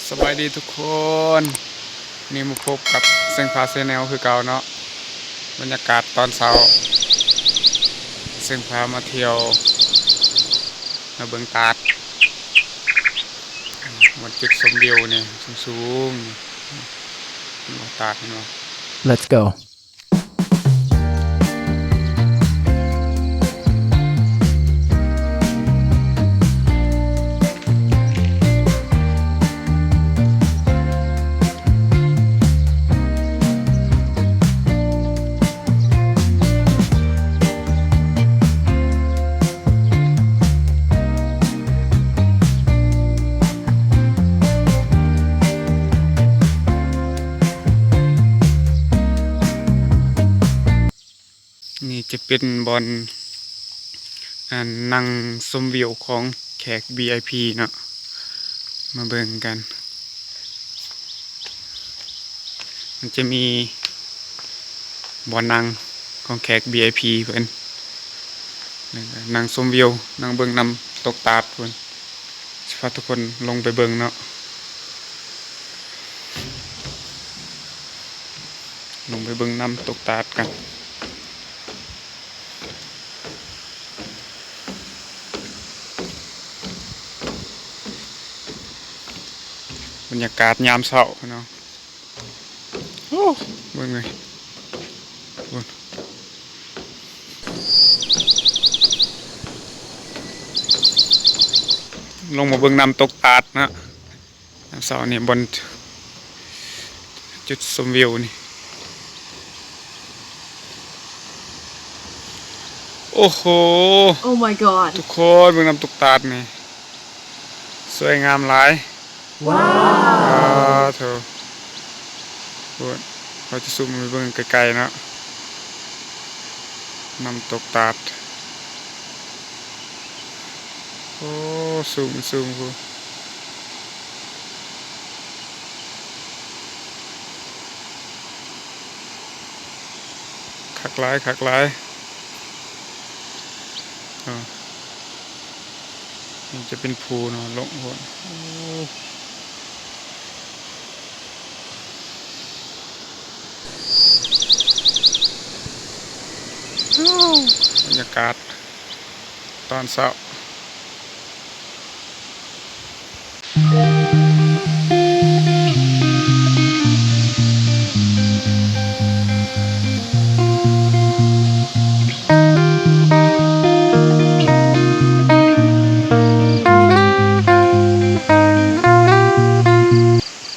ສະບາຍດີທຸກຄົນ, ນີ້ມາພົບກັບເຊິ່ງພາ Channel ຄືເກົ່າເນາະ. ບັນຍາກາດຕອນເຊົ້າ ເຊິ່ງພາມາທ່ຽວ ມາເບິ່ງຕາດ ວັນຈຸດຊົມວິວນີ້ສູງໆ ຕາດເນາະ. Let's go. ນີ້ຈະເປັນບ່ອນ ອັນ ນັ່ງຊົມວິວຂອງແຂກ ວີໄອພີ ເນາະ, ມາເບິ່ງກັນ. ມັນຈະມີບ່ອນນັ່ງຂອງແຂກ ວີໄອພີ ເພິ່ນ ນັ່ງຊົມວິວ ນັ່ງເບິ່ງນ້ຳຕົກຕາດເພິ່ນ. ຊິພາທຸກຄົນລົງໄປເບິ່ງເນາະ, ລົງໄປເບິ່ງນ້ຳຕົກຕາດກັນ. ບັນຍາກາດຍາມເຊົ້າເນາະ. ໂອ້ ເບິ່ງເລີຍ ໂອ້ ລົງມາເບິ່ງນ້ຳຕົກຕາດເນາະ. ຍາມເຊົ້ານີ້ບ່ອນຈຸດຊົມວິວນີ້ ໂອ້ໂຫ Oh my god ທຸກຄົນເບິ່ງນ້ຳຕົກຕາດນີ້ ສວຍງາມຫຼາຍ. ວ້າວ ໂທ້ ໂອ້ຍ ເຮົາຈະຊູມໄປເບິ່ງໃກ້ໆເນາະ ນ້ຳຕົກຕາດ. ໂອ້ ສູງ ມັນສູງພຸ້ນ. ຄັກຫຼາຍ ຄັກຫຼາຍ. ເອີ ນີ້ຈະເປັນພູເນາະ ລົງພຸ້ນ. ໂອ້ ບັນຍາກາດຕອນເຊົ້າ.